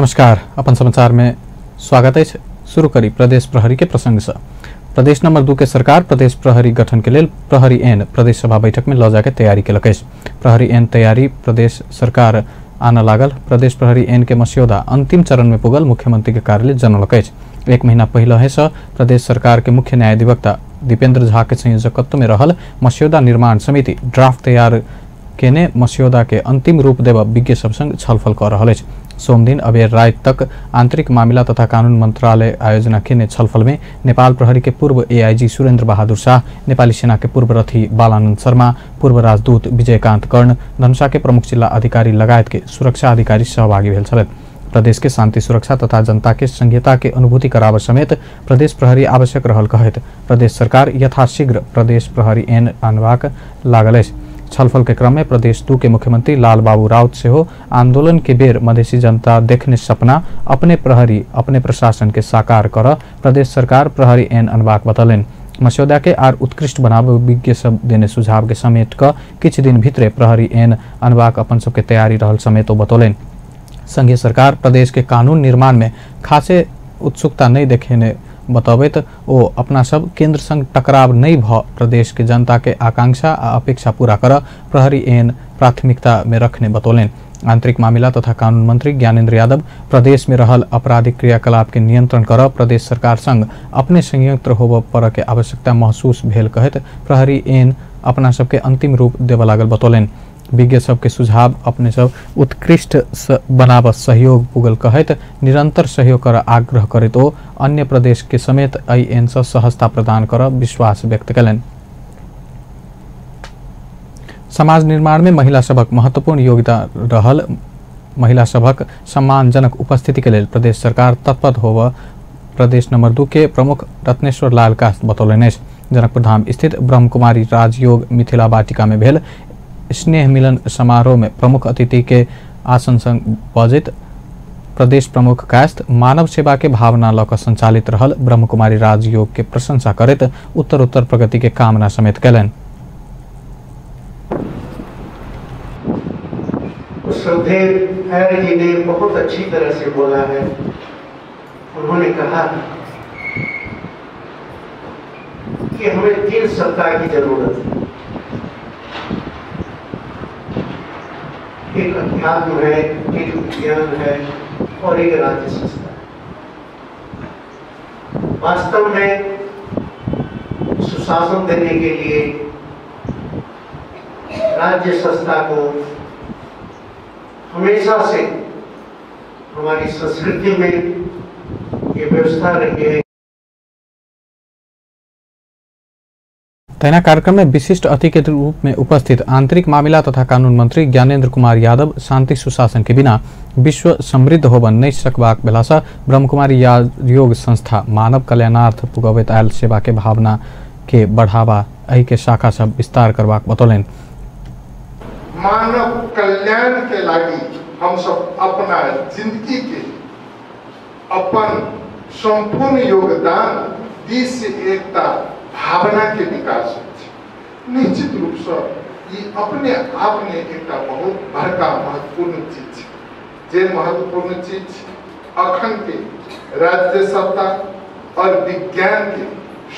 नमस्कार, अपन समाचार में स्वागत है। शुरू करी प्रदेश प्रहरी के प्रसंग से। प्रदेश नंबर 2 के सरकार प्रदेश प्रहरी गठन के लेल प्रहरी एन प्रदेश सभा बैठक में ल जाके तैयारी केलक अछि। प्रहरी एन तैयारी प्रदेश सरकार आना लागल। प्रदेश प्रहरी एन के मस्यौदा अंतिम चरण में पुगल मुख्यमंत्री के कार्यालय जनौलक अछि। एक महीना पहले से प्रदेश सरकार के मुख्य न्यायाधिवक्ता दीपेंद्र झा के संयोजकत्व में रहल मस्यौदा निर्माण समिति ड्राफ्ट तैयार केने मस्यौदा के अंतिम रूप देव विज्ञ सब संग छलफल कर रहल अछि। सोमदिन अबेर रात तक आंतरिक मामिला तथा कानून मंत्रालय आयोजना केने छलफल में नेपाल प्रहरी के पूर्व एआईजी सुरेंद्र बहादुर शाह, नेपाली सेना के पूर्व रथी बालानंद शर्मा, पूर्व राजदूत विजयकांत कर्ण, धनुषा के प्रमुख जिला अधिकारी लगायत के सुरक्षा अधिकारी सहभागी भेल छलथि। प्रदेश के शांति सुरक्षा तथा जनता के संघीयता के अनुभूति कराब समेत प्रदेश प्रहरी आवश्यक रहल कहैत प्रदेश सरकार यथाशीघ्र प्रदेश प्रहरी एन आनबाक लागल अछि। छलफल के क्रम में प्रदेश 2 के मुख्यमंत्री लाल बाबू राउत सेहो आंदोलन के बेर मधेसी जनता देखने सपना अपने प्रहरी अपने प्रशासन के साकार कर प्रदेश सरकार प्रहरी एन अनबाक बतौलनि। मस्यौदा के आर उत्कृष्ट बनाब विज्ञ सब देने सुझाव के समेट क किछु दिन भीतरे प्रहरी एन अनबाक अपन सबके तैयारी रहल समेत ओ बतौलनि। संघीय सरकार प्रदेश के कानून निर्माण में खासे उत्सुकता नहीं देखेने बतबैत ओ अपना सब केंद्र संग टकराव नहीं भ प्रदेश के जनता के आकांक्षा आ अपेक्षा पूरा कर प्रहरी एन प्राथमिकता में रखने बतौलनि। आंतरिक मामिला तथा कानून मंत्री ज्ञानेन्द्र यादव प्रदेश में रहल आपराधिक क्रियाकलाप के नियंत्रण कर प्रदेश सरकार संग अपने संयुक्त होब पर के आवश्यकता महसूस भेल कहैत प्रहरी एन अपना सबके अंतिम रूप देव लागल बतौलनि। विज्ञ सबके सुझाव अपने सब उत्कृष्ट बनाब सहयोग पुगल कहैत निरंतर सहयोग कर आग्रह करैत ओ अन्य प्रदेश के समेत एन से सहजता प्रदान कर विश्वास व्यक्त कयलनि। समाज निर्माण में महिला सभक महत्वपूर्ण योगदान रहल महिला सभक सम्मानजनक उपस्थिति के लेल प्रदेश सरकार तत्पर होब प्रदेश नंबर 2 के प्रमुख रत्नेश्वर लाल कास्त बतौलनि अछि। जनकपुरधाम स्थित ब्रह्मकुमारी राजयोग मिथिला वाटिका में भेल स्नेह मिलन समारोह में प्रमुख अतिथि के आसन संग बजैत प्रदेश प्रमुख कायस्थ मानव सेवा के भावना लऽ कऽ संचालित रहल ब्रह्मकुमारी राजयोग के प्रशंसा करैत उत्तर प्रगति के कामना समेत कयलनि। श्रद्धेय जी ने बहुत अच्छी तरह से बोला है। उन्होंने कहा कि हमें 3 सत्ता की जरूरत है। एक अध्यात्म है, एक विज्ञान है और एक राज्य संस्था है। वास्तव में सुशासन देने के लिए राज्य संस्था को हमेशा से हमारी संस्कृति में ये व्यवस्था रही है। तहिना कार्यक्रम में विशिष्ट अतिथि के रूप में उपस्थित आंतरिक मामिला तथा कानून मंत्री ज्ञानेन्द्र कुमार यादव शांति सुशासन के बिना विश्व समृद्ध होबन नहीं सकबाक बेलासँ ब्रह्मकुमारी योग संस्था मानव कल्याणार्थ पुगबैत आयल सेवा के भावना के बढ़ावा एहि के शाखा सब विस्तार करबाक बतौलनि। मानव कल्याण के लागि हम सब अपना जिंदगी के अपन संपूर्ण योगदान दी से एकता भावना के विकास हो। निश्चित रूप से ये अपने आप में एक बहुत बड़का महत्वपूर्ण चीज है। जे महत्वपूर्ण चीज अखन के राज्य सत्ता और विज्ञान के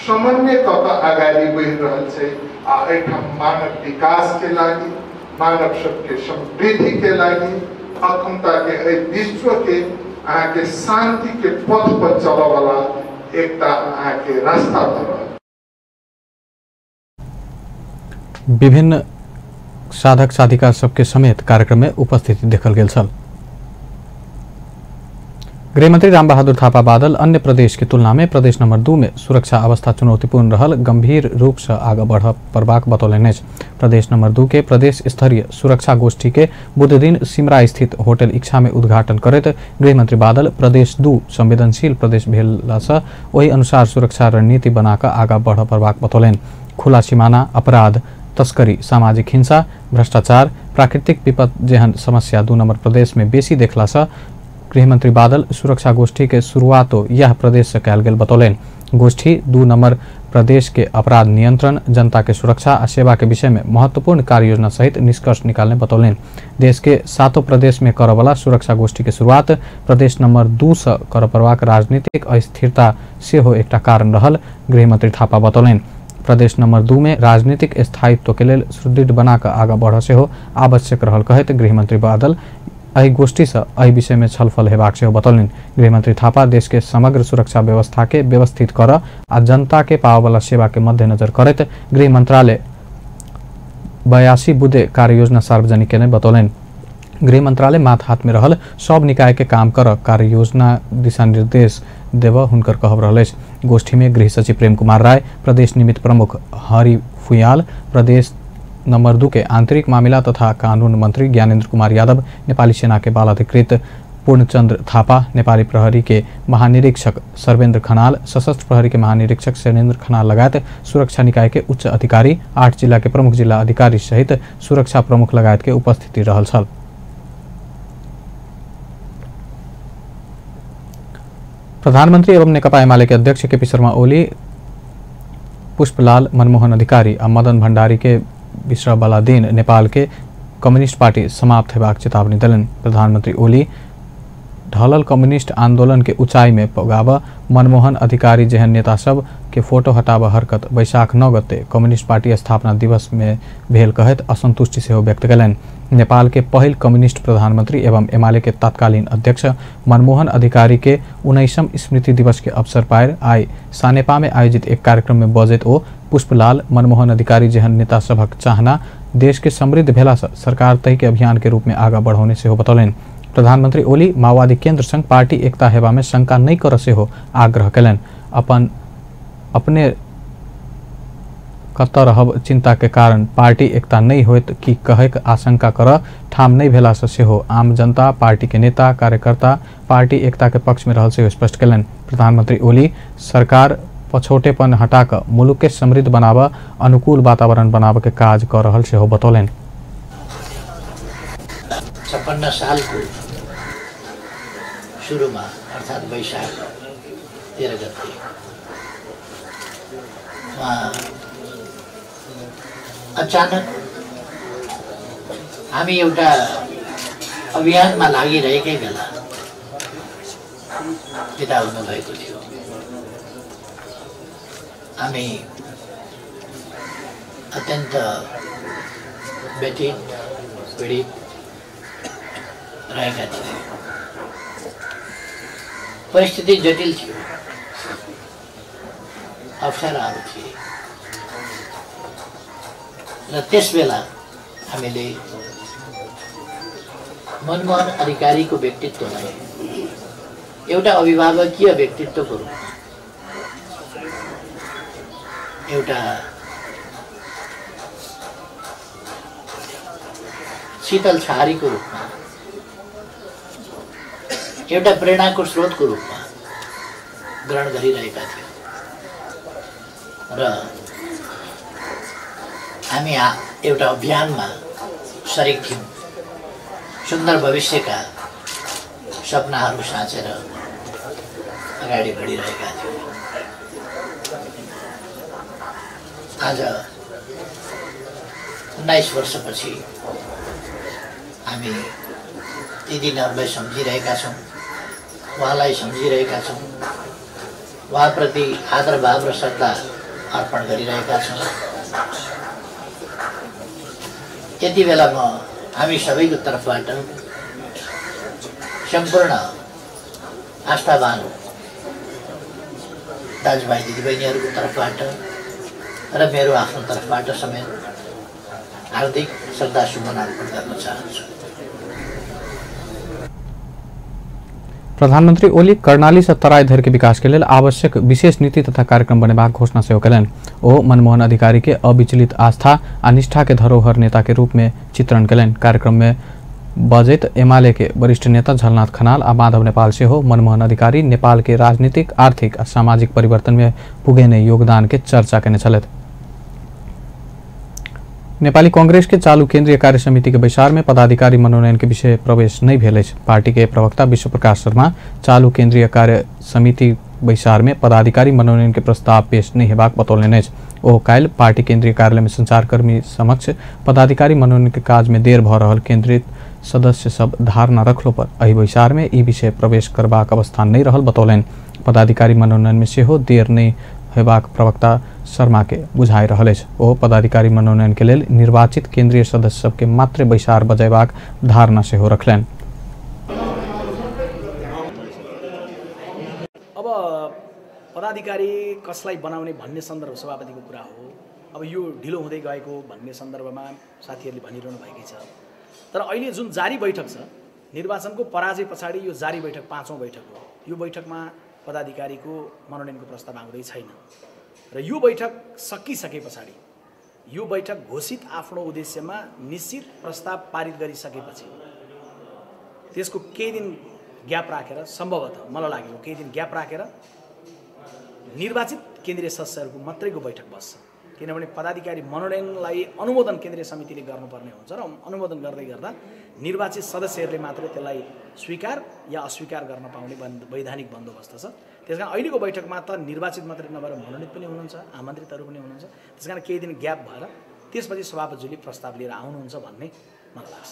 समन्वय कऽ के अगाडि बढ़ि रहल छै आ एहिठाम मानव विकास के लागि, मानव सबके समृद्धि के लागि, अखनता के एहि विश्व के अहाँके शांति के पथ पर चलऽ वाला एकटा अहाँके रास्ता दऽ रहल। विभिन्न साधक साधिका सबके समेत कार्यक्रम में उपस्थिति देखल गेल छल। गृहमंत्री रामबहादुर थापा बादल अन्य प्रदेश के तुलना में प्रदेश नंबर 2 में सुरक्षा अवस्था चुनौतीपूर्ण रहल गंभीर रूप से आगे बढ़ पड़बाक बतौलनि अछि। प्रदेश नंबर 2 के प्रदेश स्तरीय सुरक्षा गोष्ठी के बुधदिन सिमरा स्थित होटल इच्छा में उद्घाटन करैत गृहमंत्री बादल प्रदेश 2 संवेदनशील प्रदेश भेलासँ ओहि अनुसार सुरक्षा रणनीति बनाकऽ आगा बढ़ पड़बाक बतौलनि। खुला सीमाना, अपराध, तस्करी, सामाजिक हिंसा, भ्रष्टाचार, प्राकृतिक विपद जेहन समस्या 2 नंबर प्रदेश में बेसी देखलासँ गृहमंत्री बादल सुरक्षा गोष्ठी के शुरुआतो यह प्रदेश से कयल गेल बतौलनि। गोष्ठी 2 नंबर प्रदेश के अपराध नियंत्रण, जनता के सुरक्षा आ सेवा के विषय में महत्वपूर्ण कार्य योजना सहित निष्कर्ष निकालने बतौलनि। देश के 7 प्रदेश में करऽवला सुरक्षा गोष्ठी के शुरुआत प्रदेश नंबर 2 से करऽ पड़बाक राजनीतिक अस्थिरता सेहो एकटा कारण रहल गृहमंत्री थापा बतौलनि। प्रदेश नंबर 2 में राजनीतिक स्थायित्व के लेल सुदृढ़ बनाकर आगा बढ़ सेहो आवश्यक रहल कहैत गृहमंत्री बादल एहि गोष्ठी से एहि विषय में छलफल हेबाक सेहो बतौलनि। गृहमंत्री थापा देश के समग्र सुरक्षा व्यवस्था के व्यवस्थित कर आ जनता के पावला सेवा के मद्देनजर करैत गृह मंत्रालय 82 बुँदे कार्य योजना सार्वजनिक केने बतौलनि। गृह मंत्रालय माथ हाथ में रहल सब निकाय के काम कर कार्य योजना दिशा निर्देश देव हुनकर कहब रहल अछि। गोष्ठी में गृह सचिव प्रेम कुमार राय, प्रदेश निमित्त प्रमुख हरि फुयाल, प्रदेश नंबर 2 के आंतरिक मामिला तथा कानून मंत्री ज्ञानेन्द्र कुमार यादव, नेपाली सेना के बालाधिकृत पूर्णचंद्र थापा, नेपाली प्रहरी के महानिरीक्षक सर्वेन्द्र खनाल, सशस्त्र प्रहरी के महानिरीक्षक शैलेन्द्र खनाल लगायत सुरक्षा निकाय के उच्च अधिकारी, 8 जिला के प्रमुख जिला अधिकारी सहित सुरक्षा प्रमुख लगायत के उपस्थिति रहल छल। प्रधानमंत्री एवं नेकपा एमाले के अध्यक्ष केपी शर्मा ओली पुष्पलाल मनमोहन अधिकारी आ मदन भंडारी के बिसरबला दिन नेपाल के कम्युनिस्ट पार्टी समाप्त हेबाक चेतावनी देलनि। प्रधानमंत्री ओली ढलल कम्युनिस्ट आंदोलन के ऊंचाई में पगाब मनमोहन अधिकारी जेहन नेता सब के फोटो हटाब हरकत वैशाख 9 गते कम्युनिस्ट पार्टी स्थापना दिवस में भेल कहैत असंतुष्टि सेहो व्यक्त कयलनि। नेपाल के पहिल कम्युनिस्ट प्रधानमंत्री एवं एमाले के तत्कालीन अध्यक्ष मनमोहन अधिकारी के 19वां स्मृति दिवस के अवसर पर आइ सानेपा में आयोजित एक कार्यक्रम में बजैत ओ पुष्पलाल मनमोहन अधिकारी जेहन नेता सभक चाहना देश के समृद्ध भेला से सरकार तय के अभियान के रूप में आगा बढ़ौने सेहो बतौलनि। प्रधानमंत्री ओली माओवादी केंद्र संग पार्टी एकता हेबा में शंका नहीं कर सेहो आग्रह कयलनि। अपने कतऽ रहब चिंता के कारण पार्टी एकता नहीं होत कि कहे के आशंका कर ठाम नहीं भेला से सेहो आम जनता, पार्टी के नेता, कार्यकर्ता पार्टी एकता के पक्ष में रहल सेहो स्पष्ट कयलनि। प्रधानमंत्री ओली सरकार पछौटेपन हटाकर मुल्क के समृद्ध बनाबऽ अनुकूल वातावरण बनाबऽ के काज कर रहल सेहो बतौलनि। 56 सालको सुरुमा अर्थात् वैशाख 13 गते उहाँ अचानक हामी एउटा अभियानमा लागिरहेकै बेला बिदा हुनुभएको थियो। हामी अत्यन्त व्यथित पीडित रहेका थियौँ। परिस्थिति जटिल थियो, अप्ठ्याराहरू थिए र त्यस बेला हामीले मनमोहन अधिकारीको व्यक्तित्वलाई एउटा अभिभावकीय व्यक्तित्वको रूपमा, एउटा शीतल छहारीको रूपमा, एउटा प्रेरणाको स्रोतको रूपमा ग्रहण गरिरहेका थियौँ र हामी एउटा अभियानमा सरिक थियौँ। सुन्दर भविष्यका सपनाहरू साँचेर अगाडि बढिरहेका थियौँ। आज 19 वर्षपछि हामी ती दिनहरूलाई सम्झिरहेका छौँ, उहाँलाई सम्झिरहेका छौँ, उहाँप्रति आदरभाव र श्रद्धा अर्पण गरिरहेका छौँ। यति बेला म हामी सबैको तर्फबाट सम्पूर्ण आस्थावान दाजुभाइ दिदीबहिनीहरूको तर्फबाट र मेरो आफ्नो तर्फबाट समेत हार्दिक श्रद्धा सुमन अर्पण गर्न चाहन्छु। प्रधानमंत्री ओली कर्णाली से तराई धरि के विकास के लेल आवश्यक विशेष नीति तथा कार्यक्रम बनेबाक घोषणा सेहो कयलनि। ओ मनमोहन अधिकारी के अविचलित आस्था आ निष्ठा के धरोहर नेता के रूप में चित्रण कयलनि। कार्यक्रम में बजैत एमाले के वरिष्ठ नेता झलनाथ खनाल आ माधव नेपाल सेहो मनमोहन अधिकारी नेपाल के राजनीतिक, आर्थिक आ सामाजिक परिवर्तन में पुगेने योगदान के चर्चा केने छलथि। नेपाली कांग्रेस के चालू केंद्रीय कार्य समिति के बैसार में पदाधिकारी मनोनयन के विषय प्रवेश नहीं भेल अछि। पार्टी के प्रवक्ता विश्व प्रकाश शर्मा चालू केंद्रीय कार्य समिति बैसार में पदाधिकारी मनोनयन के प्रस्ताव पेश नहीं हेबाक बतौलनि अछि। ओ काल्हि पार्टी केंद्रीय कार्यालय में संचारकर्मी समक्ष पदाधिकारी मनोनयन के काज में देर भऽ रहल केंद्रीय सदस्य सब धारणा रखलो पर एहि बैसार में ई विषय प्रवेश करबाक अवस्था नहीं रहल बतौलनि। पदाधिकारी मनोनयन में सेहो देर नहीं हेबाक प्रवक्ता शर्मा के बुझाइ रहल अछि। ओ पदाधिकारी मनोनयन के लेल निर्वाचित केंद्रीय सदस्य सबके मात्र बैसार बजेबाक धारणा सेहो रखलनि। अब पदाधिकारी कसलाई बनाउने भन्ने सन्दर्भ सभापतिको कुरा हो। अब यो ढिलो हुँदै गएको भन्ने सन्दर्भमा साथीहरूले भनिरहनु भएकै छ। तर अहिले जुन जारी बैठक छ, निर्वाचनको पराजय पछाडि यो जारी बैठक पाँचौँ बैठक हो। यो बैठकमा पदाधिकारीको मनोनयनको प्रस्ताव आउँदै छैन र यो बैठक सकिसके पछाडि यो बैठक घोषित आफ्नो उद्देश्यमा निश्चित प्रस्ताव पारित गरिसकेपछि त्यसको केही दिन ग्याप राखेर, सम्भवतः मलाई लागेको केही दिन ग्याप राखेर निर्वाचित केन्द्रीय सदस्यहरूको मात्रैको बैठक बस्छ। किनभने पदाधिकारी मनोनयनलाई अनुमोदन केन्द्रीय समितिले गर्नुपर्ने हुन्छ र अनुमोदन गर्दै गर्दा निर्वाचित सदस्यहरूले मात्रै त्यसलाई स्वीकार या अस्वीकार गर्न पाउने वैधानिक बन्दोबस्त छ। त्यसकारण अहिलेको बैठकमा त निर्वाचित मात्रै नभएर मनोनित पनि हुनुहुन्छ, आमन्त्रितहरू पनि हुनुहुन्छ। त्यसकारण केही दिन ग्याप भएर त्यसपछि सभापतिज्यूले प्रस्ताव लिएर आउनुहुन्छ भन्ने मलाई लाग्छ।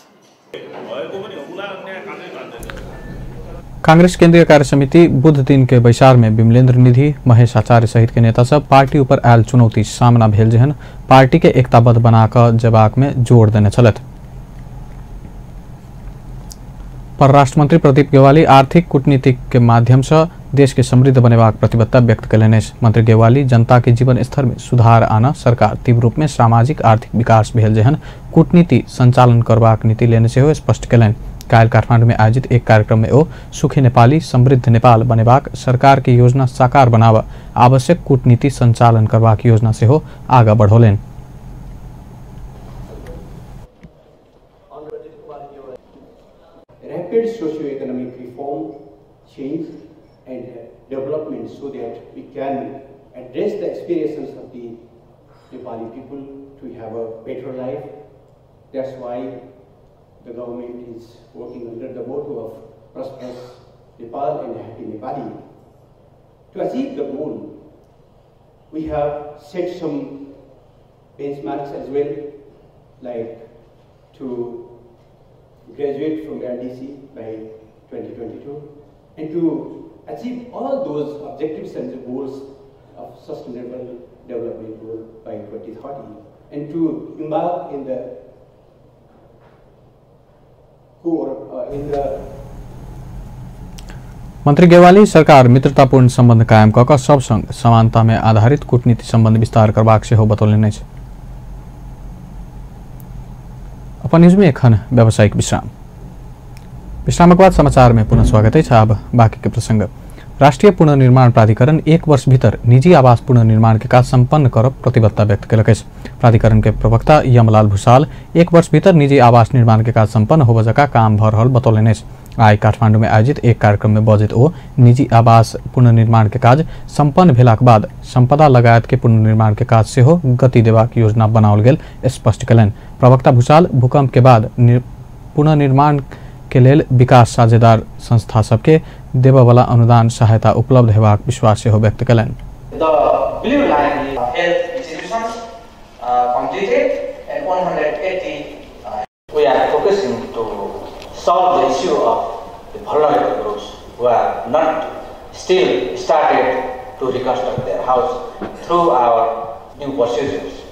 कांग्रेस केंद्रीय कार्य समिति बुध दिन के बैसार में विमलेन्द्र निधि, महेश आचार्य सहित के नेता सब पार्टी ऊपर आयल चुनौती सामना भेल जेहन पार्टी के एकताबद्ध बनाकर जबाक में जोर देने छलथि। परराष्ट्र मंत्री प्रदीप गेवाली आर्थिक कूटनीति के माध्यम से देश के समृद्ध बनेबाक प्रतिबद्धता व्यक्त कयलनि अछि। मंत्री गेवाली जनता के जीवन स्तर में सुधार आना सरकार तीव्र रूप में सामाजिक आर्थिक विकास भेल जेहन कूटनीति संचालन करबाक नीति लेने सेहो स्पष्ट कयलनि। काल्हि काठमांडू में आयोजित एक कार्यक्रम में ओ सुखी नेपाली समृद्ध नेपाल बनेबाक सरकार के योजना साकार बनाव आवश्यक कूटनीति संचालन करबाक योजना सेहो आगा बढ़ौलनि। Rapid socio-economic reform, change and development so that we can address the aspirations of the Nepali people to have a better life. That's why the government is working under the motto of prosperous Nepal and happy Nepali. To achieve the goal, we have set some benchmarks as well, like to graduate from LDC by 2022 and to achieve all those objectives and the goals of sustainable development goal by 2030 and to embark in the core in the मंत्री गेवाली सरकार मित्रतापूर्ण संबंध कायम कऽ सब संग समानता में आधारित कूटनीति संबंध विस्तार करबाक सेहो बतौलनि अछि। अपन न्यूज में एखन व्यावसायिक विश्राम। विश्रामक बाद समाचार में पुनः स्वागत अछि। आब बाकी के प्रसंग। राष्ट्रीय पुनर्निर्माण प्राधिकरण एक वर्ष भीतर निजी आवास पुनर्निर्माण के काज संपन्न करब प्रतिबद्धता व्यक्त केलक अछि। प्राधिकरण के प्रवक्ता यमलाल भूषाल एक वर्ष भीतर निजी आवास निर्माण के काज संपन्न होबय जकाँ काम भऽ रहल बतौलनि अछि। आइ काठमांडू में आयोजित एक कार्यक्रम में बजैत ओ निजी आवास पुनर्निर्माण के काज संपन्न भेलाक बाद संपदा लगायत के पुनर्निर्माण के काज सेहो गति देबाक योजना बनाओल गेल स्पष्ट कयलनि। प्रवक्ता भूषाल भूकंप के बाद पुनर्निर्माण के लेल विकास साझेदार संस्था सबके देबयवला अनुदान सहायता उपलब्ध हेबाक विश्वास सेहो व्यक्त कयलनि। The blue line is health institutions completed and 180 we are focusing to solve the issue of the vulnerable groups who are not still started to reconstruct their house through our new procedures.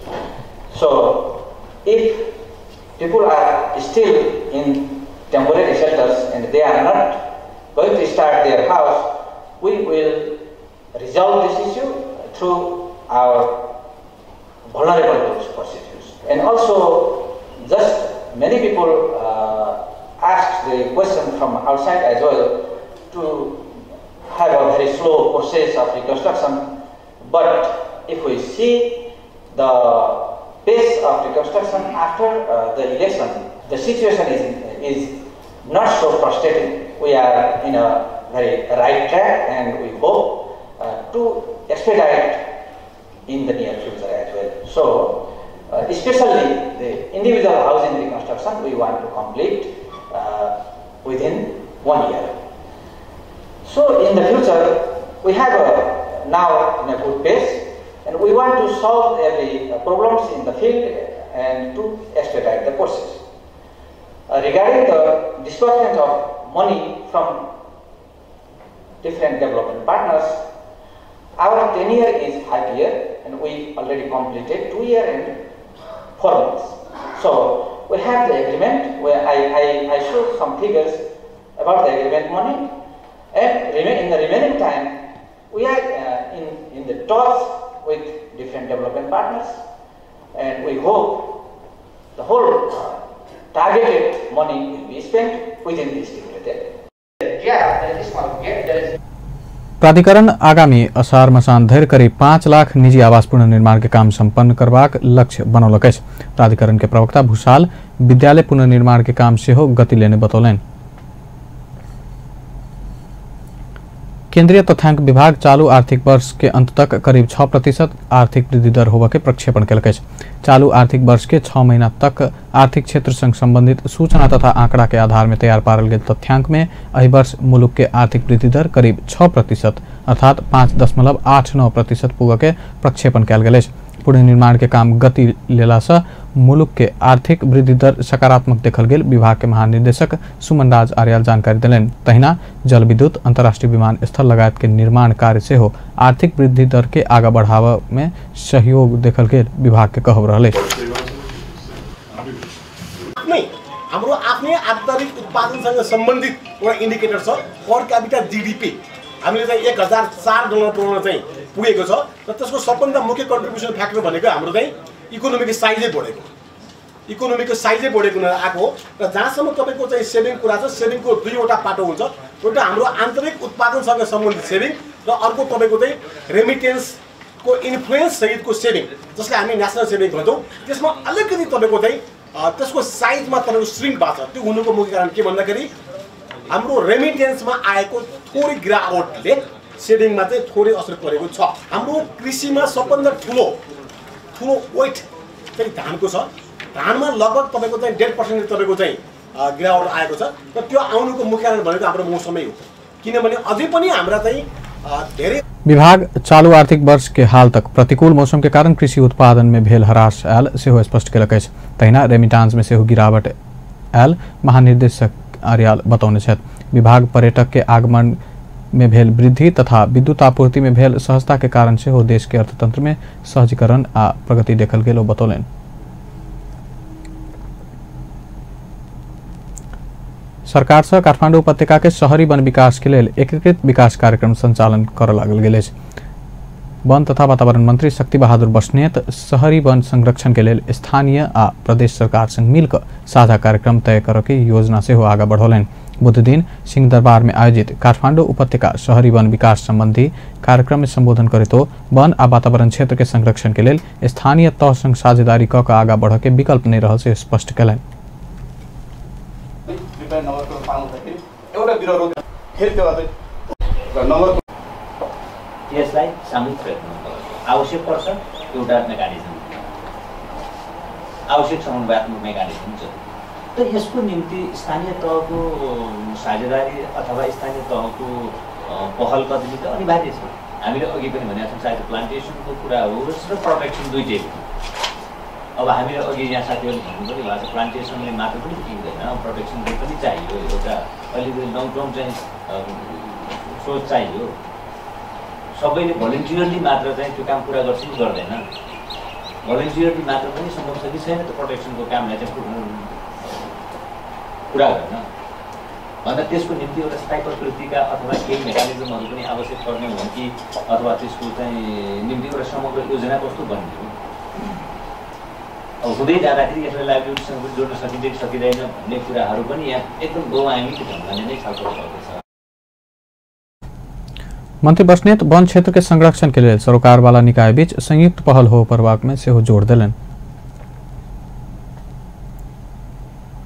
So if people are still in temporary shelters and they are not going to start their house, we will resolve this issue through our vulnerable groups procedures. And also, just many people ask the question from outside as well to have a very slow process of reconstruction. But if we see the pace of reconstruction after the election, the situation is not so frustrating. We are in a very right track and we hope to expedite in the near future as well. So, especially the individual housing reconstruction we want to complete within 1 year. So, in the future, We have now in a good pace, and we want to solve every problems in the field and to expedite the process. Regarding the disbursement of money from different development partners, our tenure is 5 years, and we already completed 2 years and 4 months. So we have the agreement where I show some figures about the agreement money, and in the remaining time we are in the talks with different development partners, and we hope the whole targeted money will be spent within this stipulated. Gap, there is small gap, there is. प्राधिकरण आगामी असार मसान धरि करीब 5 लाख निजी आवास पुनर्निर्माण के काम संपन्न करबाक लक्ष्य बनौलक अछि। प्राधिकरण के प्रवक्ता भूषाल विद्यालय पुनर्निर्माण के काम सेहो गति लेने बतौलनि। केंद्रीय तथ्यांक विभाग चालू आर्थिक वर्ष के अंत तक करीब 6% आर्थिक वृद्धि दर होबय के प्रक्षेपण केलक अछि। चालू आर्थिक वर्ष के 6 महीना तक आर्थिक क्षेत्र संग संबंधित सूचना तथा आंकड़ा के आधार में तैयार पारल गेल तथ्यांक में एहि वर्ष मुल्क के आर्थिक वृद्धि दर करीब 6% अर्थात 5.89% पुगय के प्रक्षेपण कयल गेल अछि। पुनर्निर्माण के काम गति लेला से मुल्क के आर्थिक वृद्धि दर सकारात्मक देखल गेल विभाग के महानिदेशक सुमन राज आर्याल जानकारी देलनि। तहिना जल विद्युत, अंतर्राष्ट्रीय विमानस्थल लगायत के निर्माण कार्य सेहो आर्थिक वृद्धि दर के आगा बढ़ावा में सहयोग देखल गेल विभाग के कहब रहल अछि। हाम्रो आफ्नै आन्तरिक उत्पादनसँग सम्बन्धित एउटा इन्डिकेटर छ पर क्यापिटा जीडीपी, हामीले चाहिँ $1004 पुग्न चाहिँ पुगेको छ र त्यसको सबभन्दा मुख्य कन्ट्रिब्युसन फ्याक्टर भनेको हाम्रो चाहिँ इकोनोमीको साइजै बढेको, इकोनोमीको साइजै बढेको हुन आएको हो। र जहाँसम्म तपाईँको चाहिँ सेभिङ कुरा छ, सेभिङको दुईवटा पाटो हुन्छ, एउटा हाम्रो आन्तरिक उत्पादनसँग सम्बन्धित सेभिङ र अर्को तपाईँको चाहिँ रेमिटेन्सको इन्फ्लुएन्स सहितको सेभिङ, जसलाई हामी नेसनल सेभिङ भन्छौँ। त्यसमा अलिकति तपाईँको चाहिँ त्यसको साइजमा तपाईँको श्रिङ्क भएको छ। त्यो हुनुको मुख्य कारण के भन्दाखेरि हाम्रो रेमिटेन्समा आएको थोरै गिरावटले सेभिङमा चाहिँ थोरै असर परेको छ। हाम्रो कृषिमा सबभन्दा ठुलो ठुलो वेट चाहिँ धानको छ। धानमा लगभग तपाईँको चाहिँ 1.5% तपाईँको चाहिँ गिरावट आएको छ र त्यो आउनुको मुख्य कारण भनेको हाम्रो मौसमै हो, किनभने अझै पनि हाम्रा चाहिँ धेरै। विभाग चालू आर्थिक वर्ष के हाल तक प्रतिकूल मौसम के कारण कृषि उत्पादन में भेल ह्रास आयल सेहो स्पष्ट केलक अछि। तहिना रेमिटांस में सेहो गिरावट आयल महानिदेशक आर्याल बतौने छथि। विभाग पर्यटक के आगमन में भेल वृद्धि तथा विद्युत आपूर्ति में भेल सहजता के कारण सेहो देश के अर्थतंत्र में सहजीकरण आ प्रगति देखल गेल ओ बतौलनि। सरकार से काठमांडू उपत्यका के शहरी वन विकास के लेल एकीकृत विकास कार्यक्रम संचालन करऽ लागल गेल अछि। वन तथा वातावरण मंत्री शक्ति बहादुर बस्नेत शहरी वन संरक्षण के लेल स्थानीय आ प्रदेश सरकार संग मिलकर साझा कार्यक्रम तय करऽ के योजना सेहो आगा बढ़ौलनि। बुधदिन सिंहदरबार में आयोजित काठमांडू उपत्यका शहरी वन विकास संबंधी कार्यक्रम में संबोधन करैत वन आ वातावरण क्षेत्र के संरक्षण के लेल स्थानीय तह संग साझेदारी कऽ के आगा बढ़ऽ के विकल्प नहि रहल से स्पष्ट कयलनि। यसलाई सामूहिक प्रयत्न आवश्यक पर्छ, एउटा मेकानिजम आवश्यक, समन्वयात्मक मेकानिजम छ। त यसको निम्ति स्थानीय तहको साझेदारी अथवा स्थानीय तहको पहल कदमी त अनिवार्य छ। हामीले अघि पनि भनेका छौँ, चाहे प्लान्टेसनको कुरा होस् र प्रोटेक्सन दुइटै हो। अब हामीले अघि यहाँ साथीहरूले भन्नु पनि भएको छ, प्लान्टेसनले मात्र पनि पुगिँदैन, प्रोटेक्सनले पनि चाहियो, एउटा अलिकति लङ टर्म चाहिँ सोच चाहियो। सबैले भोलिन्टियरली मात्र चाहिँ त्यो काम पुरा गर्छ कि गर्दैन, भोलिन्टियरली मात्र पनि सम्भव छ कि छैन त्यो प्रोटेक्सनको कामलाई चाहिँ पुरा गर्न भन्दा त्यसको निम्ति एउटा स्थायी प्रकृतिका अथवा केही मेकानिजमहरू पनि आवश्यक पर्ने हो कि अथवा त्यसको चाहिँ निम्ति एउटा समग्र योजना कस्तो बन्ने हो। अब हुँदै जाँदाखेरि यसलाई लाइभलीहुडसँग पनि जोड्न सकिन्छ कि सकिँदैन भन्ने कुराहरू पनि यहाँ एकदम बहुआयामिक ढङ्गले नै छलफल भएको छ। मंत्री बस्नेत वन क्षेत्र के संरक्षण के लिए सरोकार वाला निकाय बीच संयुक्त पहल हो परबाक में सेहो जोर देलनि।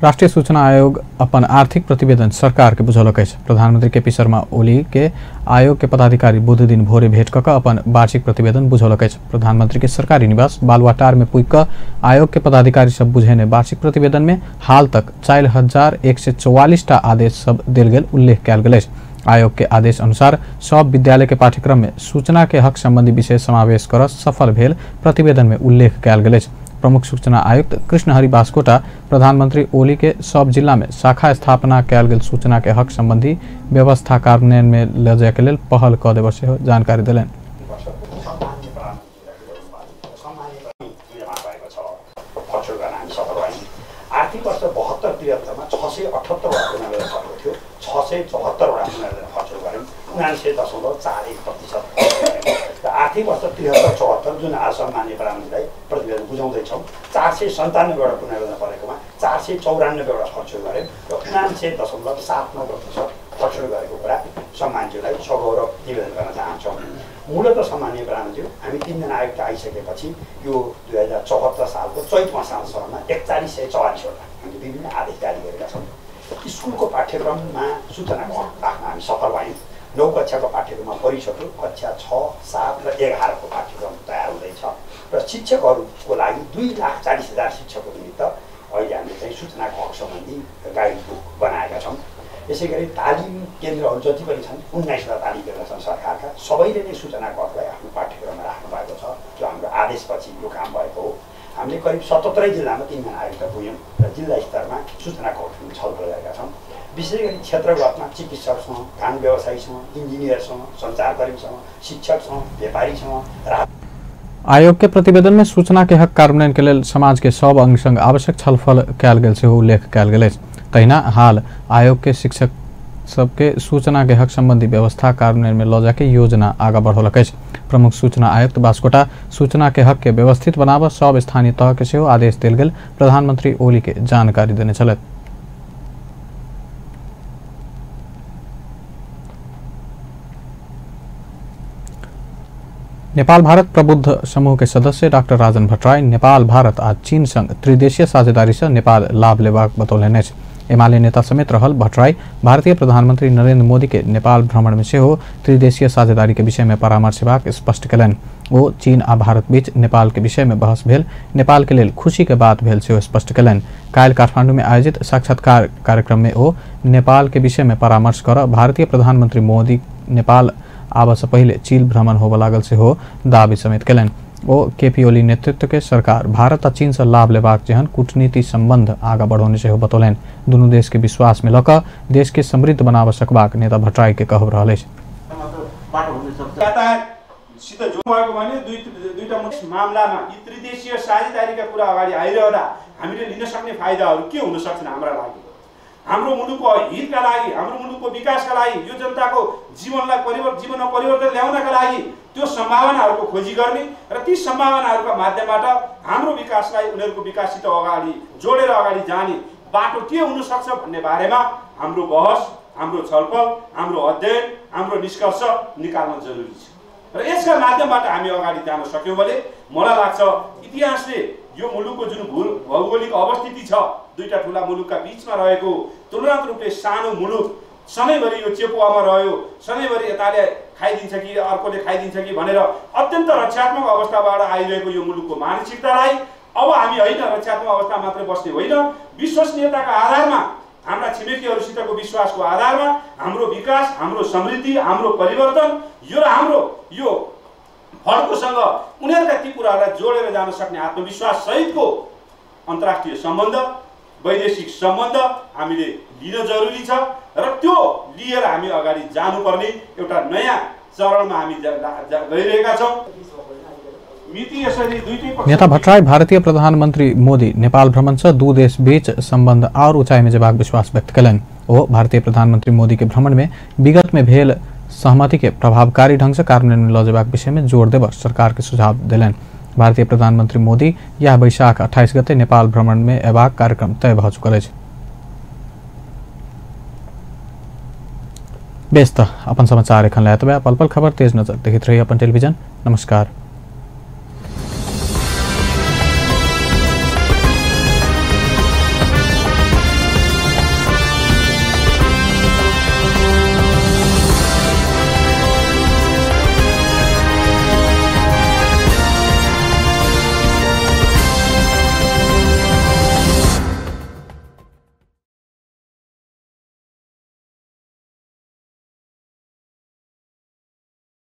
राष्ट्रीय सूचना आयोग अपन आर्थिक प्रतिवेदन सरकार के बुझौलक अछि। प्रधानमंत्री केपी शर्मा ओली के आयोग के पदाधिकारी बुध दिन भोरे भेंट कऽ अपन वार्षिक प्रतिवेदन बुझौलक अछि। प्रधानमंत्री के सरकारी निवास बालुवाटार में पुग कऽ आयोग के पदाधिकारी सब बुझेने वार्षिक प्रतिवेदन में हाल तक 4144 टा आदेश सब देल गेल उल्लेख कयल गेल अछि। आयोग के आदेश अनुसार सब विद्यालय के पाठ्यक्रम में सूचना के हक संबंधी विषय समावेश कर सफल भेल प्रतिवेदन में उल्लेख कयल गेल अछि। प्रमुख सूचना आयुक्त कृष्णहरि बास्कोटा प्रधानमंत्री ओली के सब जिला में शाखा स्थापना कयल गेल सूचना के हक संबंधी व्यवस्था कार्यान्वयन में ल जाय के लेल पहल क देबय सेहो जानकारी देलनि। आर्थिक वर्ष 72-73 मा 678 वटा पुनर्वेदन परेको थियो, 674 वटा पुनर्वेदन खर्च गऱ्यौँ, 79.41% र आर्थिक वर्ष 73-74 जुन आज मान्य प्रधानमन्त्रीलाई प्रतिवेदन बुझाउँदैछौँ 497 वटा पुनर्वेदन परेकोमा 494 वटा खर्च गऱ्यौँ र 79.79% खर्च गरेको कुरा सम्मानज्यूलाई सगौरव निवेदन गर्न चाहन्छौँ। मूलत सम्माननीय प्रधानमन्त्रीज्यू, हामी 3 जना आयुक्त आइसकेपछि यो 2074 सालको चैत मसालसम्ममा 4144 वटा हामीले विभिन्न आदेश जारी गरेका छौँ। स्कुलको पाठ्यक्रममा सूचनाको हक राख्न हामी सफल भयौँ। 9 कक्षाको पाठ्यक्रममा परिसक्यो, कक्षा 6, 7 र 11 को पाठ्यक्रम तयार हुँदैछ र शिक्षकहरूको लागि 2,40,000 शिक्षकको निमित्त अहिले हामीले चाहिँ सूचनाको हक सम्बन्धी गाइड बुक बनाएका छौँ। यसै गरी तालिम केन्द्रहरू जति पनि छन् 19 वटा तालिम केन्द्र छन् सरकारका, सबैले नै सूचनाको हकलाई आफ्नो पाठ्यक्रममा राख्नु भएको छ। त्यो हाम्रो आदेशपछि यो काम भएको हो। हामीले करिब 77 जिल्लामा 3 जना आयुक्त पुग्यौँ र जिल्ला स्तरमा सूचनाको हक छलफल गरेका छौँ। विशेष गरी क्षेत्रगतमा चिकित्सकसँग, खान व्यवसायीसँग, इन्जिनियरसँग, सञ्चारकर्मीसँग, शिक्षकसँग, व्यापारीसँग। आयोग के प्रतिवेदन में सूचना के हक कार्यान्वयन के लेल समाज के सब अंग संग आवश्यक छलफल कयल गेल सेहो उल्लेख कयल गेल अछि। तहिना हाल आयोग के शिक्षक सबके सूचना के हक संबंधी व्यवस्था कार्यान्वयन में ल जाके योजना आगा बढ़ौलक अछि। प्रमुख सूचना आयुक्त बास्कोटा सूचना के हक के व्यवस्थित बनाबऽ सब स्थानीय तह के सेहो आदेश देल गेल प्रधानमंत्री ओली के जानकारी देने छलथि। नेपाल भारत प्रबुद्ध समूह के सदस्य डाक्टर राजन भट्टराई नेपाल भारत आ चीन संग त्रिदेशीय साझेदारी से नेपाल लाभ लेबाक बतौलनि अछि। एमाले नेता समेत रहल भट्टराई भारतीय प्रधानमंत्री नरेंद्र मोदी के नेपाल भ्रमण में सेहो त्रिदेशीय साझेदारी के विषय में परामर्श हेबाक स्पष्ट कयलनि। ओ चीन आ भारत बीच नेपाल के विषय में बहस भेल नेपाल के लेल खुशी के बात भेल सेहो स्पष्ट कयलनि। काल्हि काठमांडू में आयोजित साक्षात्कार कार्यक्रम में ओ नेपाल के विषय में परामर्श कर भारतीय प्रधानमंत्री मोदी नेपाल आबऽ से पहिले चीन भ्रमण होबऽ लागल सेहो दावी समेत कयलनि। ओ केपी ओली नेतृत्व के सरकार भारत आ चीन से लाभ लेबाक जेहन कूटनीति संबंध आगा बढ़ौने सेहो बतौलनि। दुनू देश के विश्वास में लऽ कऽ देश के समृद्ध बनाबऽ सकबाक नेता भट्टराई के कहब रहल अछि। मामलामा यी त्रिदेशीय साझेदारीका कुरा अगाडि आइरहँदा हामीले लिन सक्ने फाइदाहरू के हुन सक्छन् हाम्रा लागि, हाम्रो मुलुकको हितका लागि, हाम्रो मुलुकको विकासका लागि, यो जनताको जीवनलाई जीवनमा परिवर्तन ल्याउनका लागि त्यो सम्भावनाहरूको खोजी गर्ने र ती सम्भावनाहरूका माध्यमबाट हाम्रो विकासलाई उनीहरूको विकाससित अगाडि जोडेर अगाडि जाने बाटो के हुन सक्छ भन्ने बारेमा हाम्रो बहस, हाम्रो छलफल, हाम्रो अध्ययन, हाम्रो निष्कर्ष निकाल्न जरुरी छ र यसका माध्यमबाट हामी अगाडि जान सक्यौँ भने मलाई लाग्छ इतिहासले यो मुलुकको जुन भौगोलिक अवस्थिति छ, दुईटा ठुला मुलुकका बीचमा रहेको तुलनात्मक रूपले सानो मुलुक सधैँभरि यो चेपुवामा रह्यो, सधैँभरि यताले खाइदिन्छ कि अर्कोले खाइदिन्छ कि भनेर अत्यन्त रक्षात्मक अवस्थाबाट आइरहेको यो मुलुकको मानसिकतालाई अब हामी होइन रक्षात्मक अवस्था मात्रै बस्ने होइन, विश्वसनीयताका आधारमा, हाम्रा छिमेकीहरूसितको विश्वासको आधारमा हाम्रो विकास, हाम्रो समृद्धि, हाम्रो परिवर्तन यो र हाम्रो यो फड्कोसँग उनीहरूका ती कुराहरूलाई जोडेर जान सक्ने आत्मविश्वास सहितको अन्तर्राष्ट्रिय सम्बन्ध, वैदेशिक सम्बन्ध हामीले लिन जरुरी छ र त्यो लिएर हामी अगाडि जानुपर्ने एउटा नयाँ चरणमा हामी गइरहेका छौँ। नेता भट्टराई भारतीय प्रधानमंत्री मोदी नेपाल भ्रमण से दू देश बीच संबंध और ऊंचाई में जेबाक विश्वास व्यक्त कयलनि। ओ भारतीय प्रधानमंत्री मोदी के भ्रमण में विगत में भेल सहमति के प्रभावकारी ढंग से कार्यान्वयन में ल जेबाक विषय में जोर देबऽ सरकार के सुझाव देलनि। भारतीय प्रधानमंत्री मोदी यह वैशाख 28 गते नेपाल भ्रमण में अयबाक कार्यक्रम तय भऽ चुकल अछि। बेस त अपन समाचार एखन लए एतबे। पल पल खबर तेज नजर देखैत रही अपन टेलीविजन। नमस्कार।